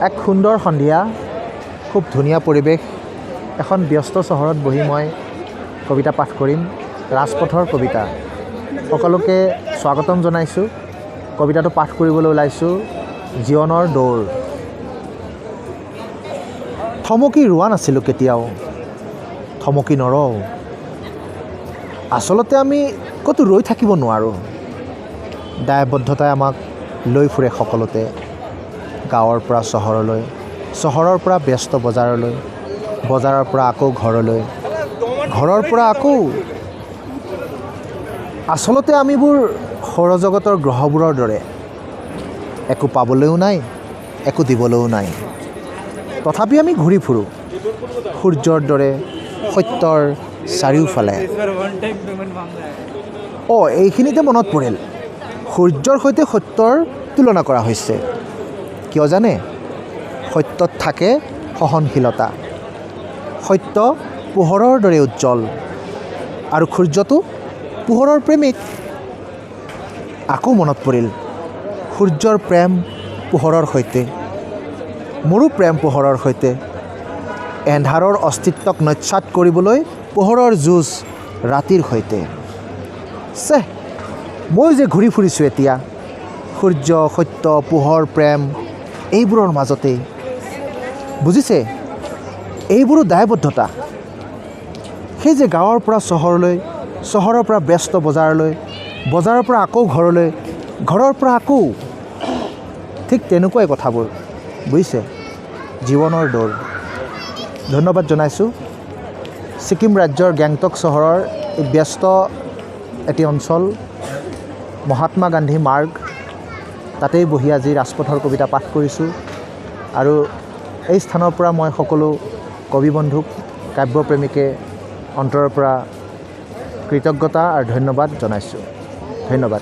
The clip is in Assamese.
এক সুন্দৰ সন্ধিয়া, খুব ধুনীয়া পৰিৱেশ। এখন ব্যস্ত চহৰত বহি মই কবিতা পাঠ কৰিম, ৰাজপথৰ কবিতা। সকলোকে স্বাগতম জনাইছোঁ। কবিতাটো পাঠ কৰিবলৈ ওলাইছোঁ, জীৱনৰ দৌৰ। থমকি ৰোৱা নাছিলোঁ কেতিয়াও, থমকি নৰওঁ। আচলতে আমি ক'তো ৰৈ থাকিব নোৱাৰোঁ। দায়বদ্ধতাই আমাক লৈ ফুৰে সকলোতে, গাঁৱৰ পৰা চহৰলৈ, চহৰৰ পৰা ব্যস্ত বজাৰলৈ, বজাৰৰ পৰা আকৌ ঘৰলৈ, ঘৰৰ পৰা আকৌ। আচলতে আমিবোৰ সৌৰজগতৰ গ্ৰহবোৰৰ দৰে, একো পাবলৈও নাই, একো দিবলৈও নাই। তথাপি আমি ঘূৰি ফুৰোঁ সূৰ্যৰ দৰে সত্যৰ চাৰিওফালে। অঁ, এইখিনিতে মনত পৰিল, সূৰ্যৰ সৈতে সত্যৰ তুলনা কৰা হৈছে। কিয় জানে? সত্যত থাকে সহনশীলতা। সত্য পোহৰৰ দৰে উজ্জ্বল, আৰু সূৰ্যটো পোহৰৰ প্ৰেমিক। আকৌ মনত পৰিল, সূৰ্যৰ প্ৰেম পোহৰৰ সৈতে, মোৰো প্ৰেম পোহৰৰ সৈতে। এন্ধাৰৰ অস্তিত্বক নস্যাৎ কৰিবলৈ পোহৰৰ যুঁজ ৰাতিৰ সৈতে। চেহ, মই যে ঘূৰি ফুৰিছোঁ এতিয়া সূৰ্য, সত্য, পোহৰ, প্ৰেম এইবোৰৰ মাজতেই। বুজিছে, এইবোৰো দায়বদ্ধতা। সেই যে গাঁৱৰ পৰা চহৰলৈ, চহৰৰ পৰা ব্যস্ত বজাৰলৈ, বজাৰৰ পৰা আকৌ ঘৰলৈ, ঘৰৰ পৰা আকৌ, ঠিক তেনেকুৱাই কথাবোৰ, বুজিছে, জীৱনৰ দৌৰ। ধন্যবাদ জনাইছোঁ। ছিকিম ৰাজ্যৰ গেংটক চহৰৰ এই ব্যস্ত এটি অঞ্চল মহাত্মা গান্ধী মাৰ্গ, তাতেই বহি আজি ৰাজপথৰ কবিতা পাঠ কৰিছোঁ। আৰু এই স্থানৰ পৰা মই সকলো কবি বন্ধুক, কাব্যপ্ৰেমীকে অন্তৰৰ পৰা কৃতজ্ঞতা আৰু ধন্যবাদ জনাইছোঁ। ধন্যবাদ।